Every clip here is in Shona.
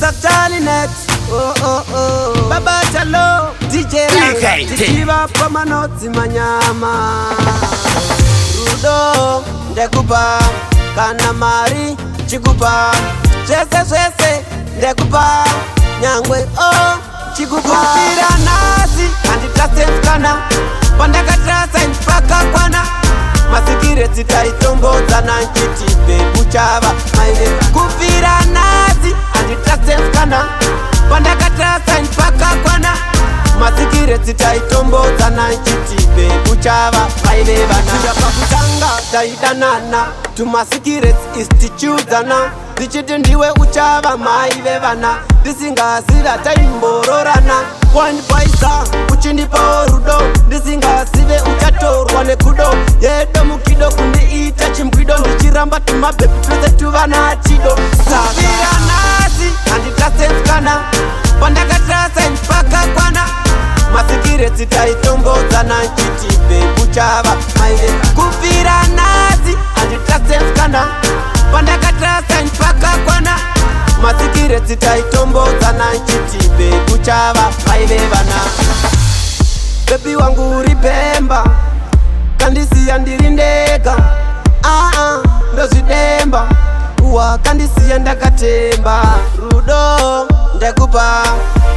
Satani oh, oh, oh. Baba Chalo DJ Ranga tichivapa manotsi manyama. Rudo ndekupa, kana mari chikupa, zvese zvese ndekupa, nyangwe o chikupa. Kubvira nhasi handitrasenskana, pandakatrasa pakakwana masecrets taitombodzana nchiti babe uchava maive. Kubvira nhasi handitrasenskana, pandakatrasa pakakwana masecrets taitombodzana nchiti babe uchava maive vana. Pakutanga taidanana, tumasecrets istichiudzana, ndichiti ndiwe uchava mai vevana, ndisingaziva taimbororana. Wandipaisa uchindipawo rudo, ndisingazive uchatorwa nekudo yedo mukido kundiita chimbwido, ndichiramba tumabhebhi twese tuvana chido. Kubvira nhasi handitrasenskana, pandakatrasa pakakwana masecrets taitombodzana nchiti babe uchava maive. Kubvira nhasi handitrasenskana, pandakatrasa pakakwana masecrets taitombodzana nchiti babe uchava maive vana. Baby wangu uri bhemba, kandisiya ndiri ndega, aa ndozvidemba, wakandisiya ndakatemba. Rudo ndekupa,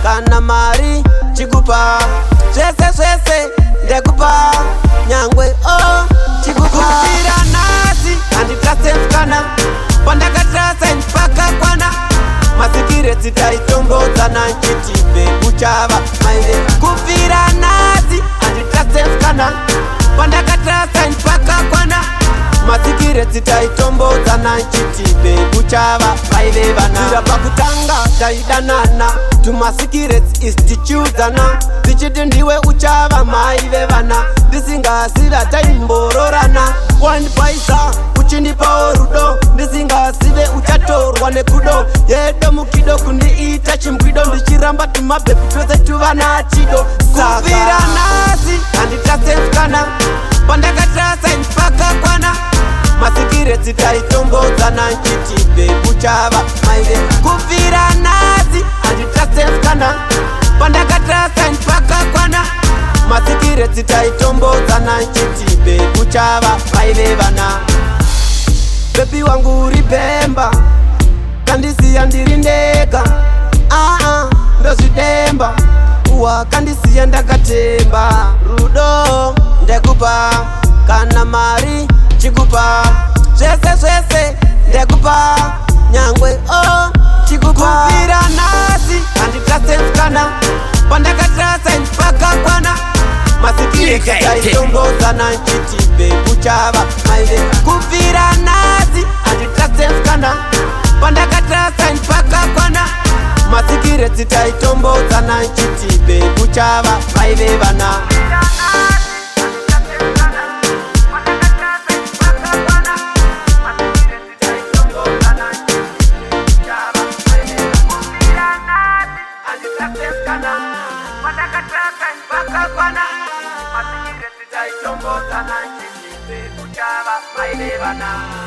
kana mari chikupa, zvese zvese ndekupa, nyangwe o chikupa. Kubvira nhasi handitrasenskana, pandakatrasa pakakwana masecrets taitombodzana nchiti babe uchava maive. Kubvira nhasi handitrasenskana, pandakatrasa pakakwana masecrets taitombodzana nchiti babe uchava maive vana. Pakutanga taidanana, tumasecrets istichiudzana, ndichiti ndiwe uchava mai vevana, ndisingaziva taimbororana. Wandipaisa uchindipawo rudo, ndisingazive uchatorwa nekudo yedo mukido kundiita chimbwido, ndichiramba tumabhebhi twese tuvana chido. Kubvira nhasi handitrasenskana, pandakatrasa pakakwana masecrets taitombodzana nchiti babe uchava maive. Kubvira nhasi handitrasenskana, pandakatrasa pakakwana masecrets taitombodzana nchiti babe uchava maive vana. Baby wangu uri bhemba, kandisiya ndiri ndega, aa ndozvidemba, wakandisiya ndakatemba. Rudo ndekupa, kana mari chikupa, zvese zvese ndekupa, nyangwe o chikupa. Kubvira nhasi handitrasenskana, pandakatrasa pakakwana masecrets taitombodzana nchiti babe uchava maive. Kubvira nhasi handitrasenskana, pandakatrasa pakakwana masecrets taitombodzana nchiti babe uchava maive vana. Pakakwana masecrets taitombodzana nchiti babe uchava maive vana.